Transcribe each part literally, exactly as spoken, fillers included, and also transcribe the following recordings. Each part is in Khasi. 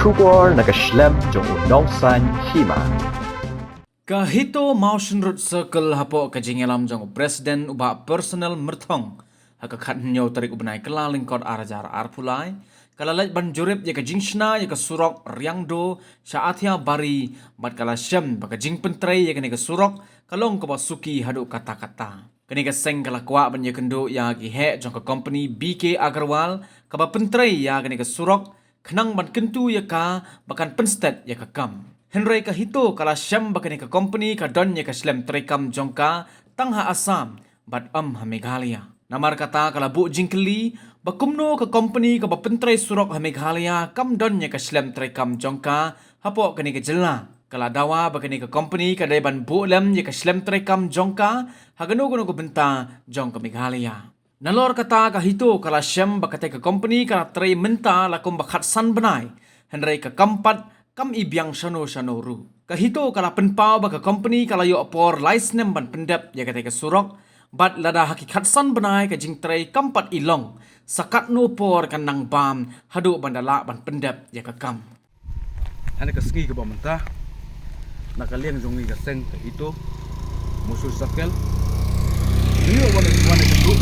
Khubor na ka shlem jong u Nongsaiñ Hima. Ka HITO Mawshynrut Circle hapoh ka jingïalam jong u President u Bah Personal Myrthong ha ka khathynñiew tarik u bnai Kyllalyngkot arhajar arphew lai, ka la leit ban jurip ïa ka jingshna ïa ka surok Riangdo sha Athiabari, bad ka la shem ba ka jingpyntrei ïa kane ka surok ka long kaba suki haduh katta katta. Kane ka seng ka la kwah ban ïakynduh ïa ki heh jong ka kompani B K Agarwal kaba pyntrei ïa kane ka surok, khnang ban kyntu ïa ka ba kan pynstet ïa ka kam. Hynrei ka HITO ka la shem ba kane ka kompani ka don ïa ka shlem treikam jong ka tang ha Assam bad ym ha Meghalaya. Namar kata ka la buh jingkylli ba kumno ka kompani kaba pyntrei surok ha Meghalaya kam don ïa ka shlem treikam jong ka hapoh kane ka jylla. Ka la dawa ba kane ka kompani ka dei ban buh lem ïa ka shlem treikam jong ka ha kano kano ka bynta jong ka Meghalaya. Nalor kata ka HITO ka la shem ba katei ka kompani ka la trei mynta la kumba khatsan bnai, hynrei ka kam pat kam i biang shano shano ruh. Ka HITO ka la pynpaw ba ka kompani ka la ïoh por lai snem ban pyndep ïa katei ka surok, bad lada ha ki khatsan bnai ka jingtrei kam pat i long, sa katno por kan nang bam haduh ban da lah ban pyndep ïa ka kam. Hane ka sngi kaba mynta, na ka liang jong ngi ka seng ka HITO Mawshynrut Circle, ngi ïoh wan, wan ïakynduh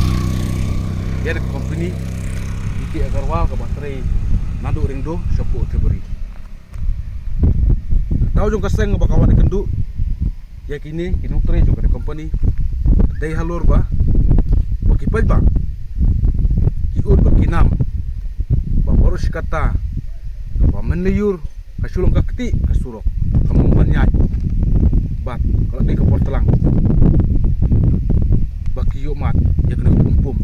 ïa ka kompani B K Agarwal kaba trei naduh Riangdo shapoh Athiabari. Ka daw jong ka seng ba ka wan ïakynduh ïa kine ki nongtrei jong kane ka kompani, dei halor ba, ba ki paidbah ki ud bad ki nam ba baroh shi katta, ba mynleit ïur ka shu long ka kti ka surok, kam long ban ïaid, bad ka la dei ka por tlang ba ki ïoh mad ïa kane ka pum pum,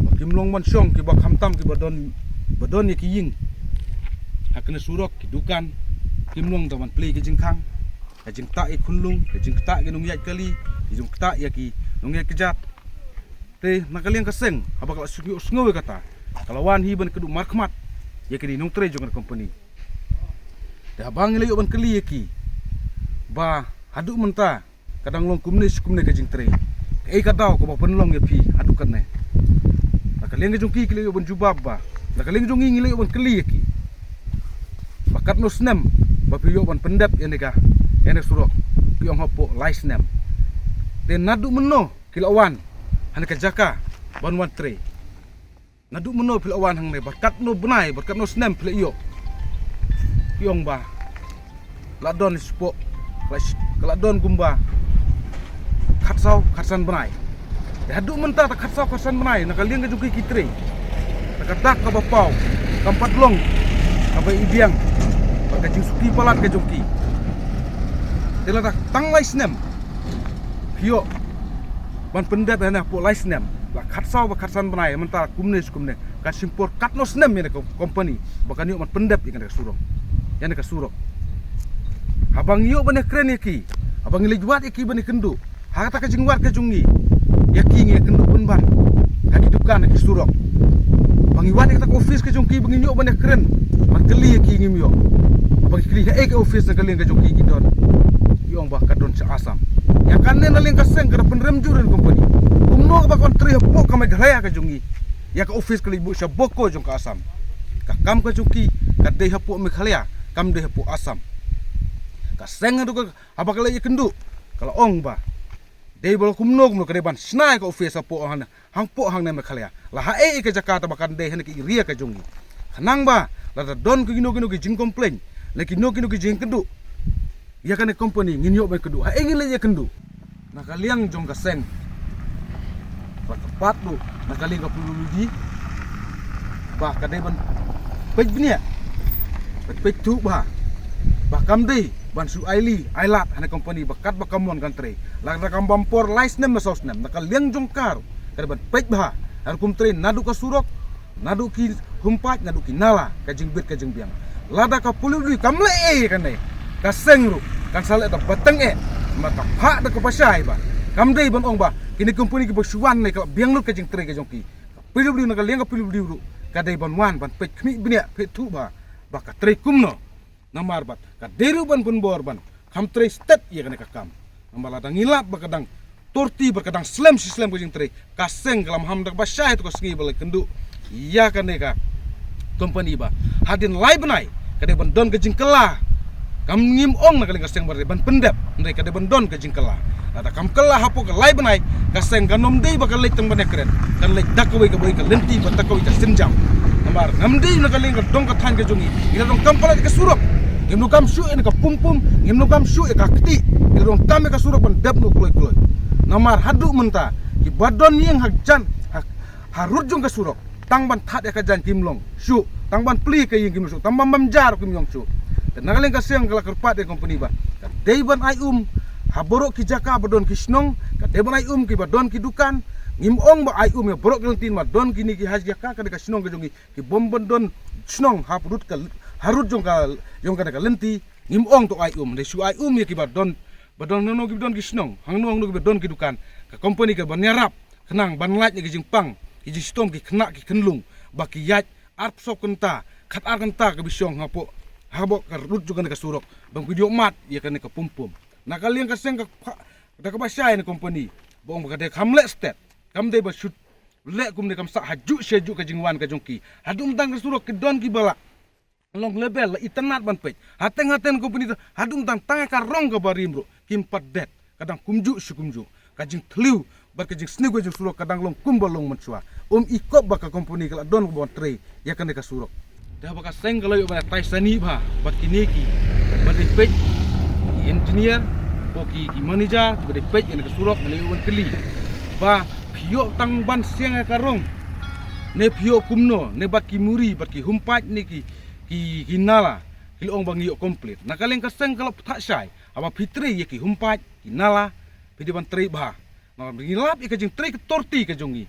ba kim long ban shong kiba khamtam kiba don, ba don ïa ki ïing ha kane surok, ki dukan, kim long da ban plie ki jingkhang, ka jingktah ïa ki khunlung, ka jingktah ïa ki nongïaid kali, ka jingktah ïa ki nongïaid kjat. Te na ka liang ka seng, haba ka la sngew, sngew ïa kata, ka la wan hi ban kynduh markhmat ïa kine nongtrei jong ka kompani. Te haba ngi la ïoh ban kylli ïa ki ba haduh mynta ka dang long kumne shi kumne ka jingtrei, kaei ka daw kaba pynlong ïa phi haduh katne? Na ka liang ka jong ki, ki la ïoh ban jubab ba, na ka liang jong ngi, ngi la ïoh ban kylli ïa ki ba katno snem ba phi ïoh ban pyndep ïa kane ka, ïa kane ka surok. Ki ong hapoh lai snem. Te naduh mynno phi la wan ha kane ka jaka ban wan trei? Naduh mynno phi la wan hangne, bad katno bnai, bad katno snem phi la ïoh? Ki ong ba la don shapoh, ka la don kumba khatsaw khatsan bnai. Te haduh mynta, ta khatsaw khatsan bnai, na ka liang ka jong ki, ki trei, ta ka dak kaba paw kam pat long kaba i biang bad ka jingsuki palat ka jong ki. Te lada tang lai snem phi ïoh ban pyndep, hane hapoh lai snem, la khatsaw bad khatsan bnai, mynta kumne shi kumne, kan shim por katno snem ïa kane ka kompani ba kan ïoh ban pyndep ïa kane ka surok, ïa kane ka surok? Haba ngi ïoh ban ïakren ïa ki, haba ngi leit wad ïa ki ban ïakynduh, ha kata ka jingwad ka jong ngi ïa ki, ngi ïakynduh pynban ha ki dukan, ha ki surok. Ba ngi wad ïa kata ka office ka jong ki, ba ngi ïoh ban ïakren, ban kylli ïa ki, ngim ïoh. Ba ngi kylli haei ka office na ka liang ka jong ki, ki don, ki ong ba ka don sha Assam. Ïa kane na liang ka seng ka da pynrem jur ïa ka kompani. Kumno kaba kan trei hapoh ka Meghalaya ka jong ngi, ïa ka office ka leit buh sha Bokajan jong ka Assam? Ka kam ka jong ki ka dei hapoh Meghalaya, kam dei hapoh Assam. Ka seng haduh ka, haba ka la ïakynduh, ka la ong ba dei ba la kumno kumno ka dei ban shna ïa ka office hapoh hana, hangpoh hangne Meghalaya. La haei ka jaka ta ba kan dei hane ka area ka jong ngi, khnang ba lada don kino kino ki jingcomplain, lane kino kino ki jingkynduh ïa kane ka kompani, ngin ïoh ban kynduh. Haei ngin leit ïakynduh? Na ka liang jong ka seng, ba ka pat ruh na ka liang ka P W D, ba ka dei ban peit bniah, ban peit thuh bha, ba kam dei ban shu ailad, ailad ha kane ka kompani ba katba ka mon kan trei. Lada kam bam por lai snem ne saw snem, na ka liang jong ka ruh ka dei ban peit bha ha rukom trei, naduh ka surok, naduh ki humpait, naduh ki nala, ka jingbit ka jingbiang. Lada ka P W D kam leh ei ïa kane, ka seng ruh kan sa leh da ba teng eh, namar ka phah da kaba shai ba kam dei ban ong ba kine ki kompani kiba shu wan ne ka la biang lut ka jingtrei ka jong ki. Ka P W D, na ka liang ka P W D ruh ka dei ban wan ban peit khmih bniah, peit thuh bha ba ka trei kumno. Namar ba ka dei ruh ban pynbor ban kham trei stet ïa kane ka kam. Namar lada ngi lap ba ka dang thirty, ba ka dang slem shi slem ka jingtrei, ka seng ka la maham da kaba shai ha kato ka sngi ba la kynduh ïa kane ka kompani ba hadien lai bnai ka dei ban don ka jingkylla. Kam ngim ong na ka liang ka seng ba dei ban pyndep, hynrei ka dei ban don ka jingkylla. Lada kam kylla hapoh ka lai bnai, ka seng kan ym dei ba kan leit tang ban ïakren, kan leit da kawei ka bor ka lynti bad da kawei ka sienjam. Namar ngam dei na ka liang ka dong ka thaiñ ka jong ngi, ngi la donkam palat ïa ka surok. Ngim donkam shuh ïa ka pum pum, ngim donkam shuh ïa ka kti, ngi la donkam ïa ka surok ban dep noh kloi kloi. Namar haduh mynta kiba don ïing ha jan, ha, harud jong ka surok, tang ban thad ïa ka jaiñ kim long shuh, tang ban plie ka ïing kim long shuh, tang ban bam ja ruh kim long shuh. Te na ka liang ka seng ka la kyrpad ïa ka company ba ka dei ban ai um ha baroh ki jaka ba don ki shnong, ka dei ban ai um kiba don ki dukan. Ngim ong ba ai um ïa baroh ki lynti, namar don kine ki ha jaka ka dei ka shnong ka jong ngi, ki bym ban don shnong harud ka, harud jong ka, jong ka dei ka lynti. Ngim ong to ai um, dei shu ai um ïa kiba don, ba don hangno hangno kiba don ki shnong, hangno hangno kiba don ki dukan. Ka company ka ban ïarap khnang ban lait na ki jingpang, ki jingshitom, ki khynnah ki khunlung, ba ki ïaid arphew saw kynta, khatar kynta ka bishong hapoh, hapoh ka rud jong kane ka surok, ban pynïoh mad ïa kane ka pum pum. Na ka liang ka seng ka, da kaba shai na company ba ong ba ka dei kam leh stet, kam dei ba shu leh kumne, kam sah hajuh shi hajuh ka jingwan ka jong ki. Haduh mynta ka surok ki don kiba la long level, la itynnad ban peit. Hateng hateng company te, haduh mynta tang ïa ka rong kaba rim ruh kim pat det. Ka dang kumjuh shi kumjuh. Ka jingthliew bad ka jingsniew ka jong surok ka dang long kumba long mynshuwa. Ym i kop ba ka company ka la don ban trei ïa kane ka surok. Te haba ka seng ka la ïoh ban tai sani bha bad kine ki, bad dei peit ki engineer, ko ki, ki manager, bad dei peit ïa kane ka surok, ngi la ïoh ban kylli ba phi ïoh tang ban siang ïa ka rong, ne phi ïoh kumno, ne bad ki muri, bad ki humpait, ne ki, ki, ki nala, ki la ong ba ngi ïoh complete. Na ka liang ka seng ka la pynthah shai, haba phi trei ïa ki humpait, ki nala, phi dei ban trei bha. Namar ngi lap ïa ka jingtrei ka torti ka jong ngi.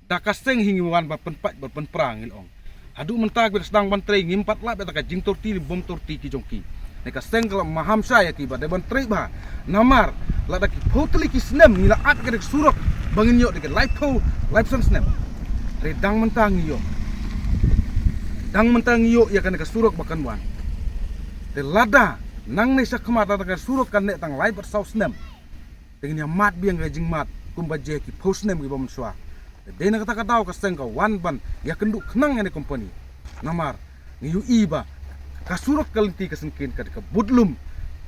Da ka seng hi ngi wan ban pynpait ban pynpra, ngi la ong. Haduh mynta kiba sdang ban trei ngim pat lap ïa ka jingtorti ne bym torti ki jong ki. Ne ka seng ka la maham shai ïa ki ba dei ban trei bha. Namar lada ki phew tylli ki snem ngi la at ïa ka surok ba ngin ïoh da ka laiphew, laiphew san snem. Te dang mynta ngi ïoh, dang mynta ngi ïoh ïa kane ka surok ba kan wan. Te lada nangne shakhmat lada ka surok kan neh tang lai bad saw snem, te ngin ïa mad biang ka jingmad kumba jia ki phew snem kiba mynshuwa. Te dei na kata ka daw ka seng ka wan ban ïakynduh khnang ïa kane ka company. Namar ngi ïohi ba ka surok ka lynti ka syngkien ka dei ka budlum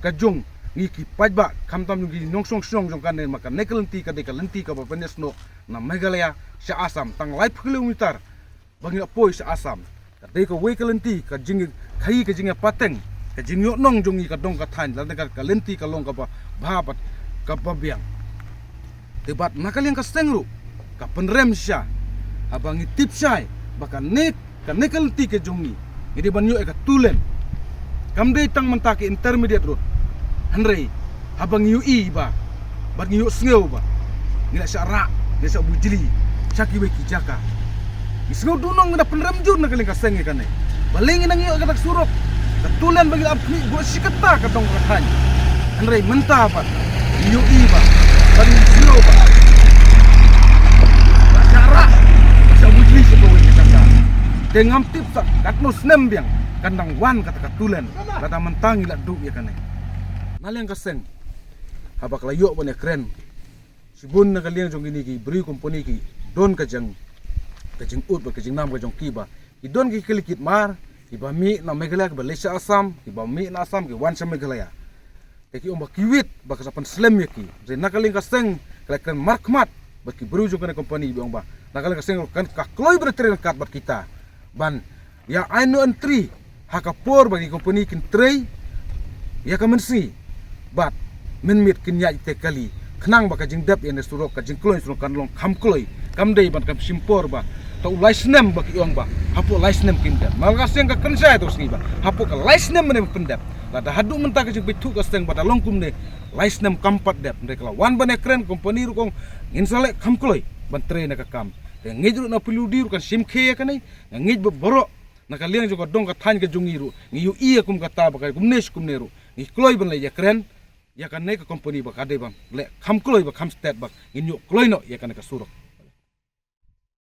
ka jong ngi ki paidbah, khamtam jong ki nongshong shnong jong kane, ma kane ka lynti ka dei ka lynti kaba pynïasnoh na Meghalaya sha Assam tang laiphew kilometer ba ngi la poi sha Assam. Ka dei kawei ka lynti ka jingkhaii, ka jingïapateng, ka jingïohnong jong ngi ka dong ka thaiñ, lada ka, ka lynti ka long kaba bha bad kaba biang. Te bad na ka liang ka seng ruh ka pynrem shisha haba ngi tip shai ba kane, kane ka lynti ka jong ngi, ngi dei ban ïoh ïa ka two lane. Kam dei tang mynta ka intermediate road. Hynrei haba ngi ïohi ba, bad ngi ïohsngew ba ngi la shah rah, ngi la shah bujli sha kiwei ki jaka. Ngi sngew duhnong, ngi da pynrem jur na ka liang ka seng ïa kane. Balei ngi nang ïoh ïa kata ka surok, ka two lane ba ngi la ap khmih bad shi katta ka dong ka thaiñ. Hynrei mynta pat ngi ïohi ba, bad ngi sngew ba la shah rah, la shah bujli sha kawei ka jaka. Te ngam tip sa katno snem biang kan dang wan kata ka two lane lada mynta ngi la duh ïa kane. Na liang ka seng, haba ka la ïoh ban ïakren, shibun na ka liang jong kine ki briew company ki don ka jing, ka jingud bad ka jingnam ka jong ki ba ki don ki kali kit mar kiba mih na Meghalaya kiba leit sha Assam, kiba mih na Assam ki wan sha Meghalaya. Te ki ong ba ki wit ba ka sa pynslem ïa ki. Te na ka liang ka seng ka la kren markhmat bad ki briew jong kane ka company, ba ong ba na ka liang ka seng kan, ka kloi ban trei ryngkat bad kita ban ïa ai noh entry ha ka por ba ki company kin trei ïa ka mynsngi bad mynmiet kin ïaid te kali, khnang ba ka jingdep ïa kane ka surok, ka jingkloi surok kan long kham kloi. Kam dei ban, kam shim por ba, to u lai snem ba ki ong ba hapoh lai snem kin dep. Ma ka seng ka kren shai to sngi ba hapoh ka lai snem mynne pyndep. Lada haduh mynta ka jingpynthut ka seng ba da long kumne, lai snem kam pat dep. Hynrei ka la wan ban ïakren, company ruh ka ong ngin sa leh kham kloi ban trei na ka kam. Te ngeit ruh na P W D ruh kan shim khie ïa kane. Ngeit ba baroh na ka liang jong ka dong ka thaiñ ka jong ngi ruh ngi ïohi ïa kum kata ba ka kumne shi kumne ruh ngi kloi ban leit ïakren ïa kane ka company ba ka dei ban leh kham kloi, ba kham stet, ba ngin ïoh kloi noh ïa kane ka surok.